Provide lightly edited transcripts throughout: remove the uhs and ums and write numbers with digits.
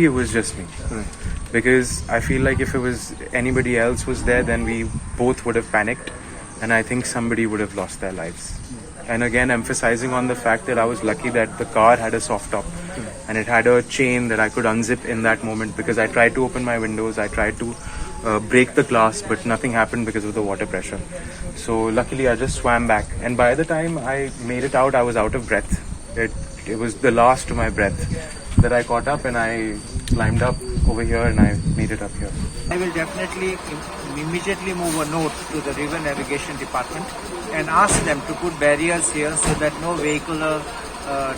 Luckily, it was just me. Because I feel like if it was anybody else was there, then we both would have panicked, and I think somebody would have lost their lives. And again, emphasizing on the fact that I was lucky that the car had a soft top and it had a chain that I could unzip in that moment, because I tried to open my windows, I tried to break the glass, but nothing happened because of the water pressure. So luckily, I just swam back, and by the time I made it out, I was out of breath. It was the last of my breath that I caught up, and I climbed up over here and I made it up here. I will definitely immediately move a note to the River Navigation Department and ask them to put barriers here so that no vehicular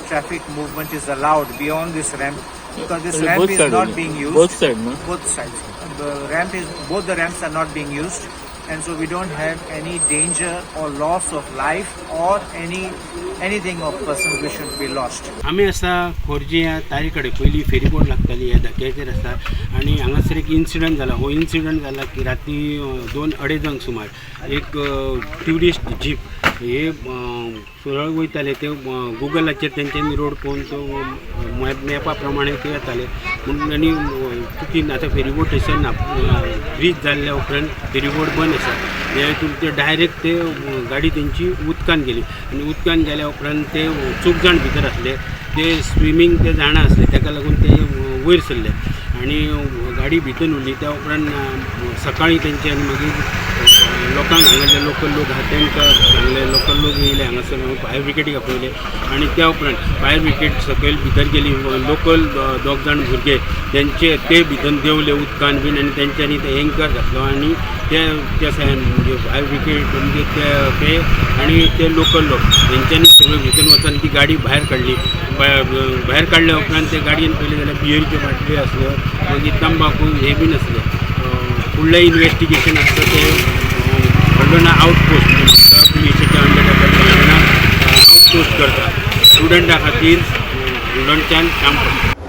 traffic movement is allowed beyond this ramp, because this ramp both is side not only. Being used. Both side, no? Both sides. The ramp is both the ramps are not being used, and so we don't have any danger or loss of life or anything of persons which should be lost. आमी आसा खोर्जी ह्या तारी कडेन. पयलीं ferryboat लागताली ह्या धक्याचेर आसा आनी हांगासर एक इन्सिडंट जाला. हो इन्सिडंट जाला की राती दोन अडेजांक सुमार एक ट्युरिस्ट जीप हे सरळ वयताले. ते गुगलाचेर तेंच्यांनी रोड पळोवन तो मॅपा प्रमाणे ते येताले म्हणून आनी चुकीन आतां फेरीबोट थंयसर ना. ब्रीज जाल्ल्या उपरांत फेरीबोट बंद आसा. हे हितून ते डायरेक्ट ते गाडी तेंची उदकान गेली आनी उदकान गेल्या उपरांत ते चौग जाण भितर आसले. ते स्विमींग ते जाणा आसले, ताका लागून ते वयर सरले आनी गाडी भितर उरली. त्या उपरांत सकाळीं तेंच्यानी मागीर लोकांक, हांगासरले लोकल लोक आहा तांकां सांगलें. लोकल लोक येयले हांगासर, फायर ब्रिगेडीक आपयले आनी त्या उपरांत फायर ब्रिगेड सकयल भितर गेली. लोकल दोग जाण भुरगे तेंचे ते भितर देंवले उदकान बीन आनी तेंच्यांनी ते एंकर घातलो आनी ते त्या सायन म्हणजे फायर ब्रिगेड म्हणजे ते ते आनी ते लोकल लोक तेंच्यांनी सगळे भितर वचून ती गाडी भायर काडली. भायर काडल्या उपरांत ते गाडयेन पयलें जाल्यार बियरीच्यो बाटल्यो आसल्यो, मागीर तंबाकू हे बीन आसले. फुडलें इन्वेस्टिगेशन आसता ते हळदोणा आउटपोस्ट, म्हणजे म्हापसा पुलिसाच्या अंडर हळदोणा आउटपोस्ट करता. स्टुडंटा खातीर हळदोणच्यान काम करता.